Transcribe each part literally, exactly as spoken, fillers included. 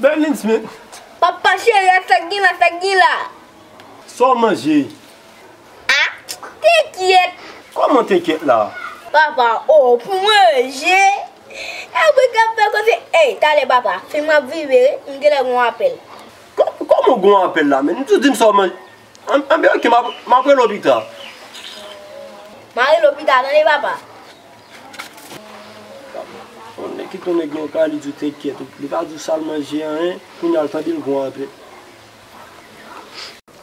Berlins, men. Papa cheri, sa k gen la, sa k gen la? Sa w manje? Ah, te kyèt. Kòman te kyèt la? Papa, oh, pou manje. Apre k ap fè koze. Ey, talè papa, fim ap vire, m genlè gon apèl. Kò-, kòman gon apèl la, men? M tou di m sa w manje. An, anben, oke, m ap, m ap rele w pita. M a rele w pita, tande papa. Yon nèg ki tounen gen yon ka, li di w te kyèt, li pa di w sa l manje anyen, kounye a l tande l gon apèl.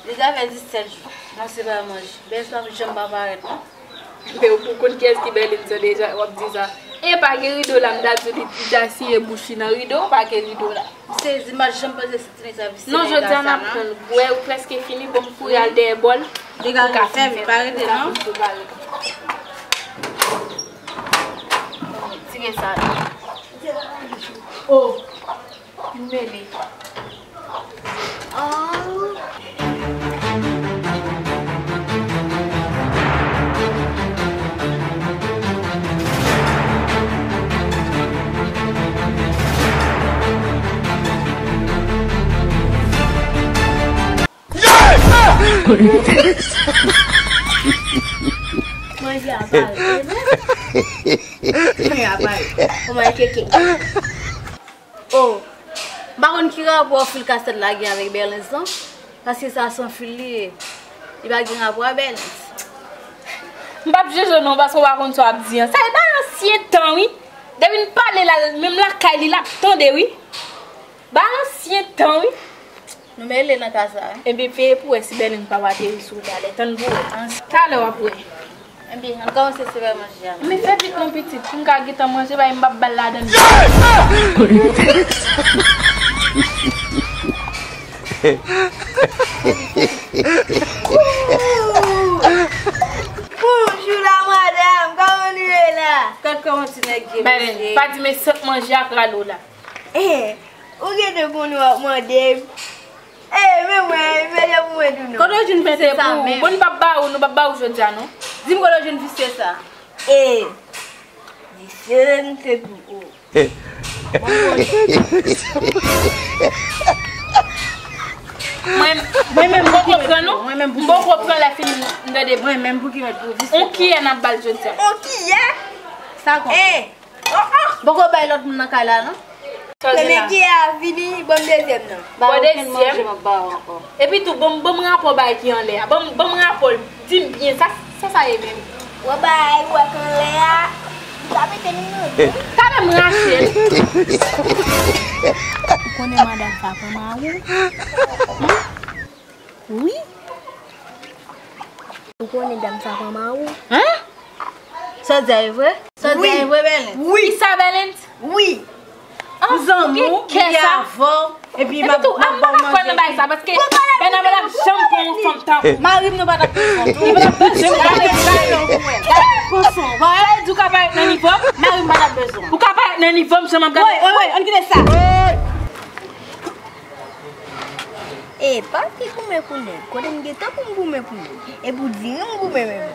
Deja fè disèt jou, mwen se pa manje. Bèl pa janm pa parèt, non. Men ou konn kiyès ki Berlin sa deja, w ap di sa. E pa gen rido la, m ta di w li, li ta siye bouch li nan rido, pa gen rido la. M sezi, m pa janm panse si timoun sa visye. Non, jodi a n ap pran l. Wè, ou prèske fini, bon, m kouri al dèyè bòl. Degaje, fèmen, pa rete, non. Tire sa. Oh. M mele. Manje a pare. Manje a pare. Kòman e keke? Oh, m pa konn ki rapò fil kasèt la gen avèk Berlens lan, paske sa se yon fil li ye. Li pa gen rapò a Berlens. M p ap jije w non, paske w pa konn sa w ap di an. Sa e bay ansyen tan, wi. Depi n pale la, menm lakay li, l ap tande, wi. Bay ansyen tan, wi. Nou mele nan ka sa, wi. Ebyen, peye pou wè si Berlens p ap ateri sou ou talè. Tann pou wè. Talè w ap wè. Ebyen, ann kòmanse se fè manje a. Men fè vit non pitit, pou m ka gentan manje, bay m p ap ba l ladann. Bonjou la madanm, kòman nou ye la? Gad kòman ti nèg ye. Berlens, pa di m e sant manje ak ralo la. Eh, ou gen de bon nou ap mande m. Eh, men mwen, men se pou mwen tou non. Kote w jwenn visye pou ou? Bon, nou p ap ba ou, nou p ap ba ou jodi a non. Di m kote w jwenn visye sa. Eh, visye se pou ou. Mwen, mwen menm m poko pran non. Mwen menm m poko pran lè fini m tande. Mwen menm pou ki mèt pou visye. On kiyè n ap ba l jodi a. On kiyè? Sa konsa. Eh, Poko bay lòt moun nan kay la, non. Premye kiyè a fini, ban m dezyèm nan. Ba okenn manje m ap ba w ankò. Epi tou, ban m, ban m rapò bagay ki anlè a. Ban m, ban m rapò l. Di m byen, sa, sa sa ye menm? Wè bagay ou wè k anlè a, ou ka mete l nan men m. Talè m rache l. Ou konnen madanm sa pran mari w? Wi. Ou konnen dam sa pran mari w? Hein? Sa w di a e vre? Sa w di a e vre, Berlens? Wi. Kisa, Berlens? Wi. Ah, m zanmi w, m gen avè w, epi m ap, m ap ba w manje. Epi tou, m pa kwè nan bagay sa, paske Bernard ap janm pran yon fanm tankou. Mari m nan pa t ap bezwen w tou. Li pa t ap bezwen m, gade, gade, gade. Gade, pran san w. Sa vle di w ka parèt nan nivo m? Mari m pa t ap bezwen w. Ou ka parèt nan nivo m, jan m ap gade. Woy, woy, woy, ann kite sa. E pa ki goumen pou nèg. Kote m gentan pou m goumen pou nèg. E pou diri m goumen menm.